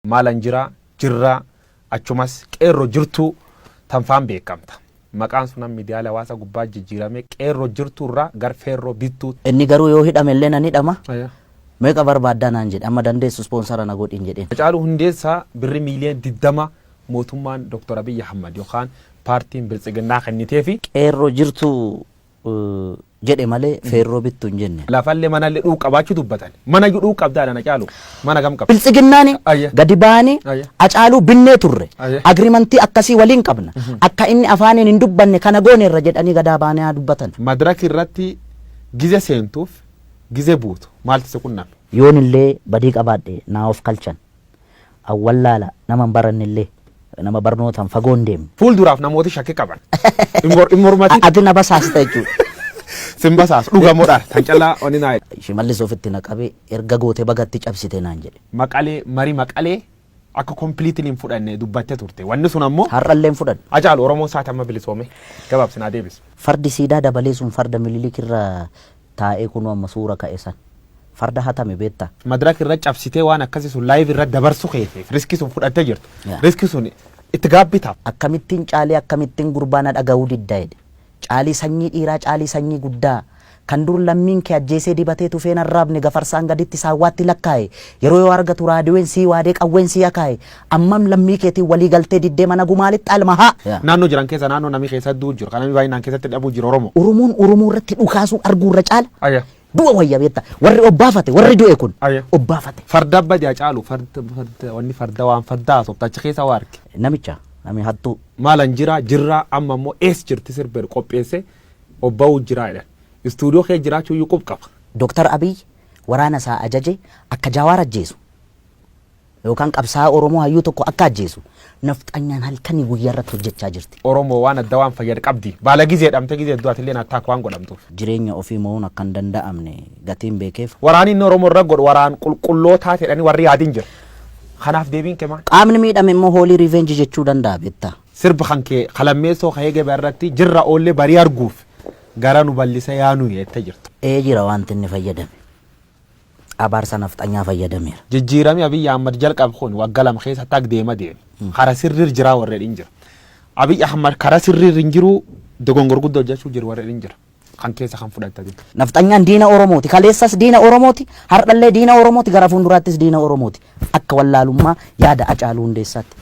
Maalan jira, jirra, achumas Qeerroo Jirtuu tanfaan beekamta. Maqaan sunan miidiyaalee hawaasaa gubbaa jijjiiramee Qeerroo Jirtuu irraa gar Feerroo Bittuu. Inni garuu yoo hidhame illee nan hidhama. Meeqa barbaaddaa naan jedhe. Amma dandeessu ispoonsara na godhin jedheen. Hacaaluu Hundeessaa birri miiliyoona 20 mootummaan Dr. Abiy Ahmad yookaan paartiin Biltsiginnaa kenniteefi. Qeerroo Jirtuu jedhe malee feerroo bittu hin jenne. Lafallee manallee dhuu qabaachuu dubbatan. Mana iyyuu dhuu qabdaa dha Hacaaluu. Mana kam qabda? Biltsiginnaani Ayya. gadi ba'anii Ayya. Hacaaluu binnee turre. Ayya. Agrimantii akkasii waliin qabna. Akka inni afaaniin hin dubbanne kana gooneerra jedhanii gadaa ba'anii haa dubbatan. Madraki irratti gize seentuuf gize buutu maaltu si qunname? Yoon illee badii qabaadhe naa of kalchan. An wallaala nama hin baranne illee nama barnootaan fagoo hin deemne. Fuulduraaf namooti shakki qaban. Hin mormatin. Ati na basaasta jechuudha. Sin basaasu dhuga moo dhara? Tan callaa wanni naa jedhe. Shimallis ofitti na qabee erga goote bagatti cabsite naan jedhe. Maqalee marii Maqalee akka completely hin fudhanne dubbatte turte. Wanni sun ammoo. Har'allee hin fudhanne. Hacaalu Oromoon saati amma bilisoome gabaabsi naa deebisi. Fardi siidaa dabalee sun farda Mililik irra taa'ee kunoo amma suura ka'e san. Farda hatame beektaa? Madrak irra cabsitee waan akkasi sun live irra dabarsu keetiif riski sun fudhattee jirta. Yeah. Riski sun itti gaabbitaaf. Akkamittiin Caalii akkamittiin gurbaa na dhaga'uu didda jedhe. Caalii sanyii dhiiraa Caalii sanyii guddaa kan dur lammiin kee ajjeesee dibatee tufeen arraabne gafarsaan gaditti saawwaatti lakkaa'e yeroo yoo argatu raadiyoon sii waadee qawween sii akaa'e ammam lammii keetiin walii galtee diddee mana gumaalitti alma haa. Yeah. Naannoo jiran keessa naannoo namni keessa du'u jiru kan namni baay'inaan keessatti dhabuu jiru Oromoo. Oromoon Oromoo irratti dhukaasuu arguu irra caala Ayya. Du'a wayya beekta. Warri obbaafate warri du'e kun Ayya. obbaafate. Farda badi Hacaalu farda farda wanni farda waan farda haasofta achi keessa waa arge. Namicha nami hattuu. Maalan jira jirraa amma immoo ees jirti sirba qopheesse obba'uu jiraa jedhan. Istuudiyoo kee jiraachuu iyyuu qub qaba. Doktar Abiy waraana isaa ajaje akka Jawaar ajjeesu. Yookaan qabsaa'aa Oromoo hayyuu tokko akka ajjeesu nafxanyaan halkanii guyyaa irratti hojjechaa jirti. Oromoo waan adda waan fayyad qabdi. Baala gizee dhamte gizee hedduu atilleen attack waan godhamtuuf. Jireenya ofii mo'uun akka hin danda'amne gatiin beekeef. Waraanni inni Oromoo irra godhu waraan qulqullootaa jedhanii warri yaadin jira. Kanaaf deebiin kee maal? Qaamni miidhame immoo hoolii revenge jechuu danda'a beektaa. Sirba kan kee ka lammeessoo ka eegebe irratti jirra oollee barii arguuf gara nu ballisa yaa nuyi jette jirta. Ee jira waanti inni fayyadame. Abaarsa nafxanyaa fayyadameera. Jijjiirami Abiy Ahmad jalqabe kun wagga 2 keessatti ag deema deeme. Kara sirriir jiraa warri jedhin jira. Abiy Ahmad kara sirriir hin jiru dogongor gudda hojjechuu jiru warri jedhin jira. Kan keessa kan fudhattati. Nafxanyaan diina Oromooti. Kaleessas diina Oromooti. Har'allee diina Oromooti. Gara fuulduraattis diina Oromooti. Akka wallaalummaa yaada Hacaaluu Hundeessaatti.